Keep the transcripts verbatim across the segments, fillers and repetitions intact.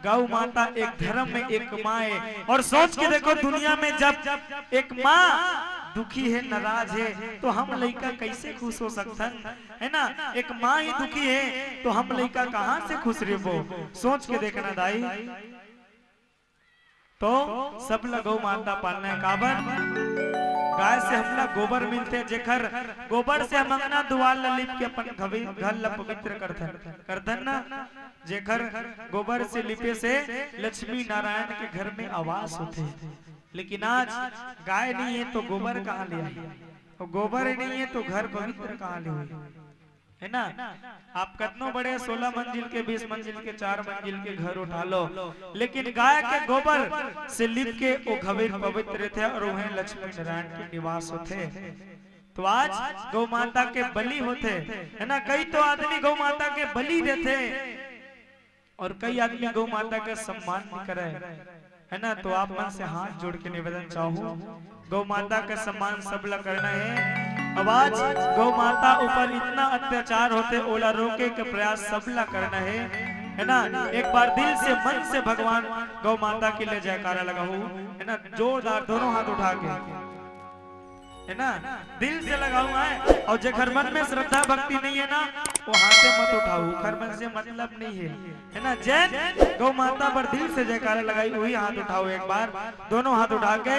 गौ माता एक धर्म में एक माँ हे। और सोच के देखो, दुनिया में जब एक माँ दुखी हे, नाराज हे, तो हम लइका कैसे खुश हो सकथन, है ना? एक माँ ही दुखी हे, तो हम लइका कहाँ से खुश रहबो? सोच के देखना दाई। तो सब ला गौ माता पालना हे, काबर? गाय से हमला गोबर मिलथे, जेखर गोबर से हम अंगना दुआर ला लिप के अपन घवे-, घर ला पवित्र करथन, करथन ना? जेखर गोबर से लिपे से लक्ष्मी नारायण के घर में आवास होथे। लेकिन आज गाय नहीं हे तो गोबर कहाँ ले आही? और गोबर नहीं हे तो घर पवित्र कहाँ ले होही? है ना? आप कतनो बड़े सोलह मंजिल के, बीस मंजिल के, चार मंजिल के घर उठा लो, लेकिन गाय के गोबर से लिप के वो घवेर पवित्र रहिथे और वहीं लक्ष्मी नारायण के निवास होथे। तो आज गौ माता के बलि होथे, है ना? कई तो आदमी गौ माता के बलि देथे और कई आदमी गौ माता के सम्मान नहीं करे, है ना? तो आप मन से हाथ जोड़ के निवेदन चाहूँ, गौ माता के सम्मान सब ला करना हे। अब आज गौ माता ऊपर इतना अत्याचार होथे, ओला रोके के प्रयास सब ला करना हे, है ना? एक बार दिल से, मन से भगवान गौ माता के लिए जयकारा लगाहू, है ना? जोरदार दोनों हाथ उठा के, है ना? दिल से लगाहू हे। और जेकर मन में श्रद्धा भक्ति नहीं हे ना, वो हाथे मत उठाहू, ओकर मन से मतलब नहीं हे, है ना? जेन गौ माता बर दिल से जयकारा लगाही, वही हाथ उठाहू एक बार, दोनों हाथ उठा के।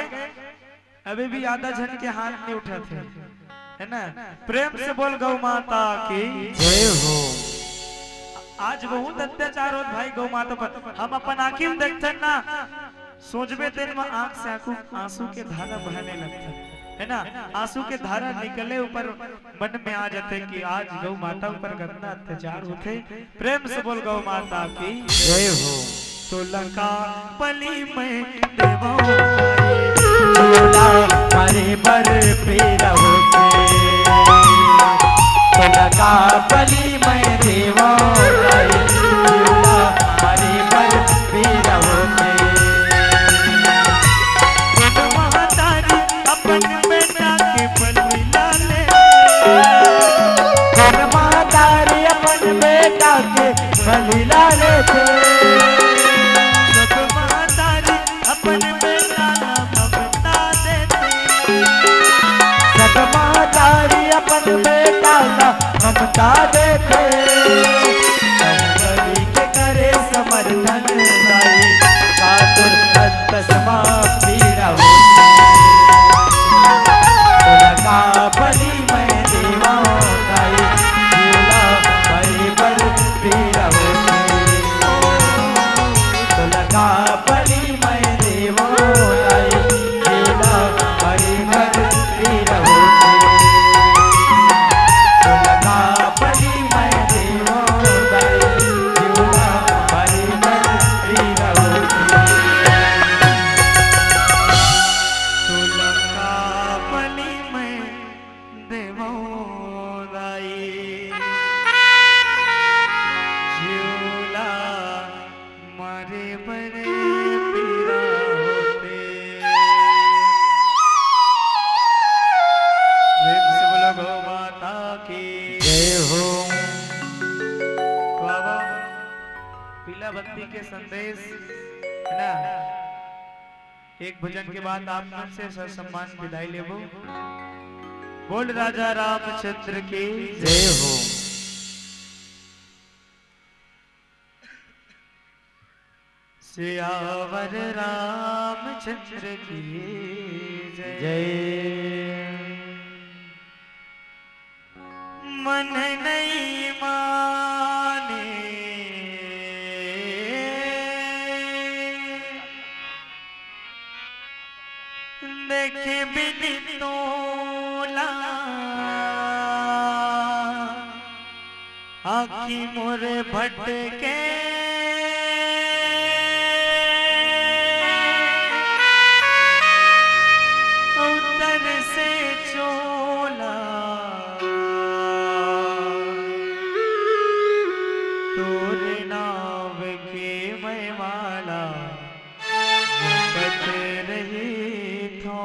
अभी भी आधा झन के हाथ नहीं उठत हे, है ना? प्रेम से बोल गौ माता की। जय हो। आज बहुत अत्याचार होत भाई गौ माता पर। हम अपन आँखी में देखथन ना, सोचबे तेन म आँख से आँखू, आंसू के धारा बहने लगथे, है ना? आंसू के धारा निकले ऊपर मन में आ जाथे कि आज गौ माता ऊपर गंदा अत्याचार होथे। प्रेम से बोल गौ माता की। जय हो। तोला का बलि मैं देवो, तोला मारे बर पीरा होथे। तोला का बलि मैं देवो, तोला मारे बर पीरा होथे। महतारी अपन बेटा के बलि ला ले। कोन महतारी अपन बेटा के बलि ला लेथे। सब महतारी अपन बेटा ला ममता देथे। सब महतारी अपन बेटा ला ममता देथे। सब बलि के करे समर्थन दाई, कातुर तसमा पीरा होथे। तोला का बलि मैं देवो दाई, जिउला मरे बर पीरा होथे। तोला का बलि मैं देवो दाई, जिउला मरे बर पीरा होथे। तोला का बलि मैं देवो दाई, जिउला मरे बर पीरा होथे। तोला का बलि मैं देवो दाई, जिउला मरे बर पीरा होथे। प्रेम से बोलो गौ माता की। जय हो। बाबा, पीला बत्ती के संदेश, है ना? एक भजन के बाद आप मन से ससम्मान विदाई लेबो। बोल राजा रामचंद्र की जय हो। सियावर रामचंद्र की जय। जय। मन नहीं माने देखे बिन तोला, आँखी मोर भटके उतर से चोला। तोरे नाव के मैं माला जपत रहिथो।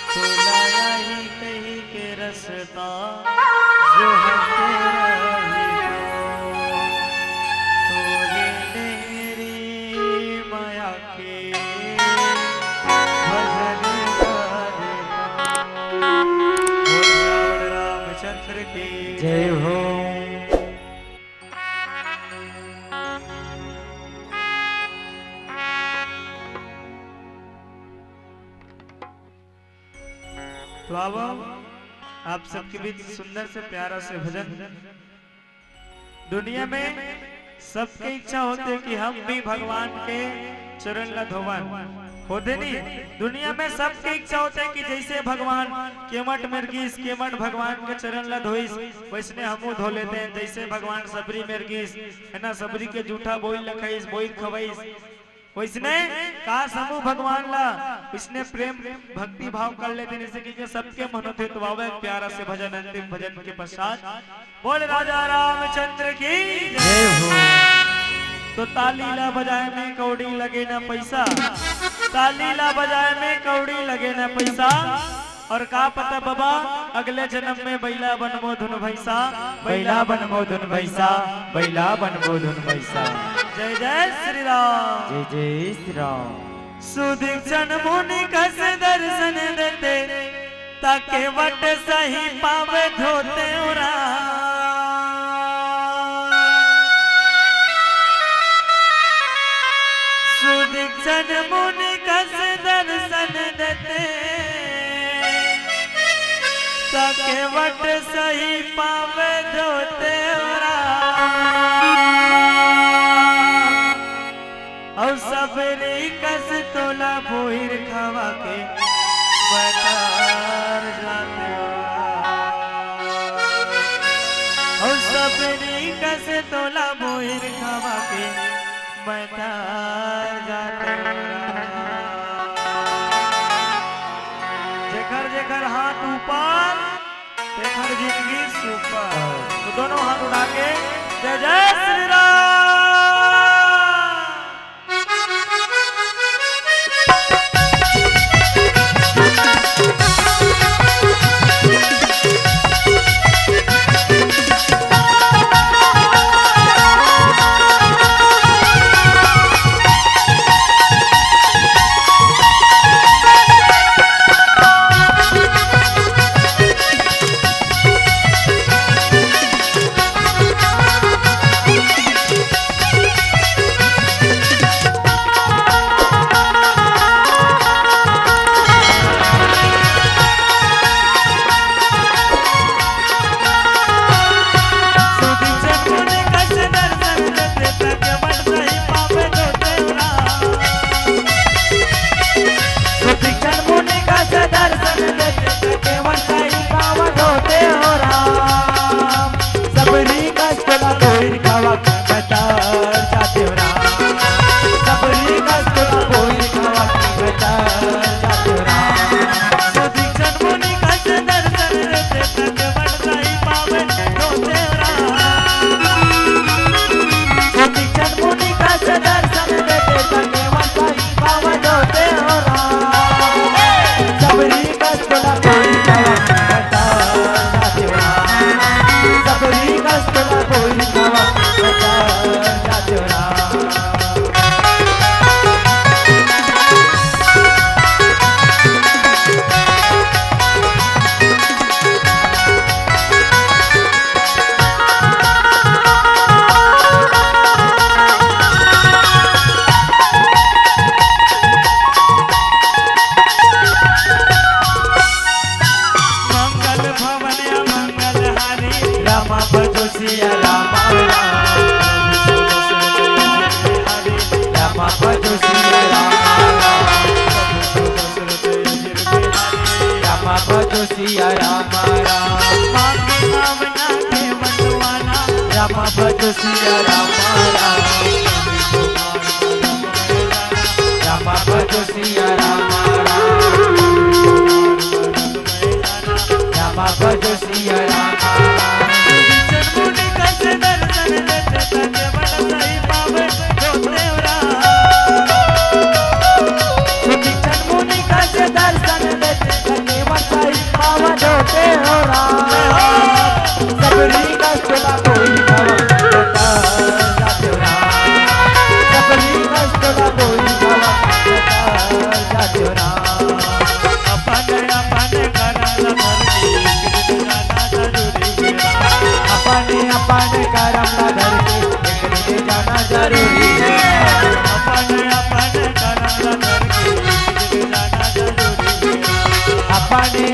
तोला आही कही के रस्ता जोहत रहिथो। तोरे तो आओ, आप सबके बीच सुंदर से प्यारा से भजन। दुनिया में सबके इच्छा होथे कि हम भी भगवान के चरण ला धोवन, होथे नी? दुनिया में सबके इच्छा होथे कि जैसे भगवान केमट मिर्गिस, केमट भगवान के चरण ला धोइस, वैसने हमू धो लेते हैं। जैसे भगवान सबरी मिर्गिस, है ना, सबरी के जूठा बोइर ला खइस, बोइर खवइस, वैसने काश हमू भगवान ला वैसने प्रेम भक्ति भाव कर लेते, जैसे कि सबके मन होथे। तो आवे एक प्यारा से भजन, अंतिम भजन के पश्चात बोल राजा रामचंद्र की जय। जय हो। तो ताली ला बजाए में कौड़ी लगे ना पैसा, ताली ला बजाए में कौड़ी लगे ना पैसा, और का पता बाबा, अगले जन्म में बैला बनबो धुन भैंसा, बैला बनबो धुन भैंसा, बैला बनबो धुन भैंसा। जय जय श्री राम। जय जय श्री राम। सुदीक्षण मुनि कस दर्शन देते, ताके वट सही पावे धोते राम। सुदीक्षण मुनि कस दर्शन देते, ताके वट सही पावे धोते राम। अउ सबरी कस तोला बोइर खवा के बटार जाते हो राम। अउ सबरी कस तोला बोइर खवा के बटार जाते हो राम। जेकर जेकर हाथ ऊपर, तेकर जिंदगी सुपर। तो दोनों हाथ उठा के जय जय श्री राम।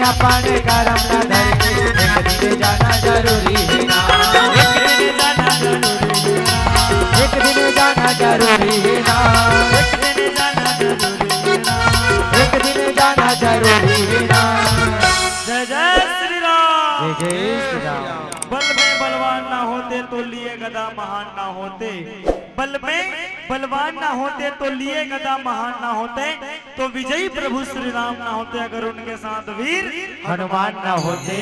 अपन करम ला धर के एक दिन जाना जरूरी हे ना। एक दिन जाना जरूरी हे ना। एक दिन जाना जरूरी हे ना। एक दिन जाना जरूरी हे ना। जय जय श्री राम। जय जय श्री राम। बल में बलवान ना होते तो लिए गदा महान ना होते। बल में बलवान ना होते तो लिए गदा महान ना होते। तो विजयी प्रभु श्री राम ना होते अगर उनके साथ वीर हनुमान ना होते,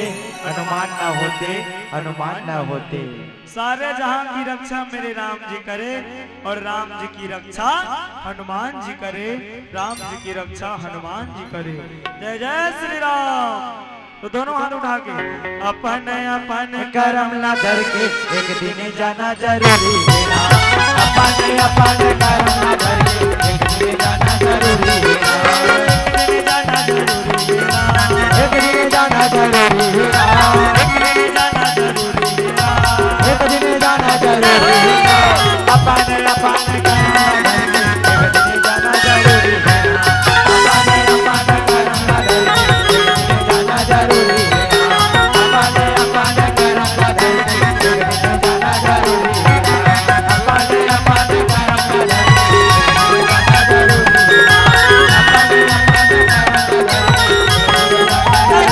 हनुमान ना होते, हनुमान ना होते। सारे जहां की रक्षा मेरे राम जी करे और राम जी की रक्षा हनुमान जी करे, राम जी की रक्षा हनुमान जी करे। जय जय श्री राम। तो दोनों हाथ उठा के अपन अपन करम ला धर के एक दिन जाना जरूरी हे ना। अपन अपन करम ला धर के एक दिन जाना जरूरी हे ना। एक दिन जाना जरूरी हे ना। एक दिन जाना जरूरी हे ना। एक दिन जाना जरूरी हे ना। एक दिन जाना जरूरी हे ना। अपन अपन करम ला धर के एक दिन जाना जरूरी हे ना। अपन अपन करम ला धर के एक दिन जाना जरूरी हे ना। अपन अपन करम ला धर के एक दिन जाना जरूरी हे ना। अपन अपन करम ला धर के एक दिन जाना जरूरी हे ना। अपन अपन करम ला धर के एक दिन जाना जरूरी हे ना।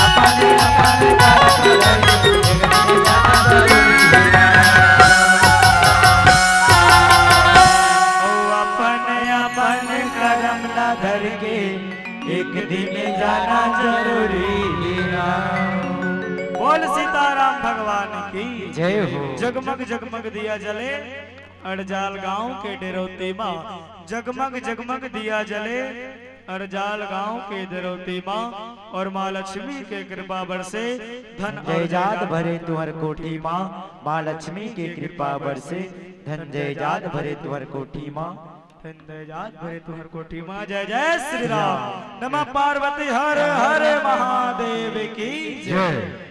अपन अपन करम ला धर के अपन अपन करम ला धर के एक दिन जाना जरूरी हे ना। बोल सीताराम भगवान की जय हो। जगमग जगमग दिया जले अड़जाल गांव के डेरौती मा। जगमग जगमग दिया जले अड़जाल गांव के डेरौती मा। और माँ लक्ष्मी के कृपा बरसे धन और जायदाद भरे तुहर कोठी मा। माँ लक्ष्मी के कृपा बरसे धन जायदाद भरे तुहर कोठी मा। धन जायदाद भरे तुहर कोठी मा। जय जय श्री राम। नमः पार्वती हर हर महादेव की जय।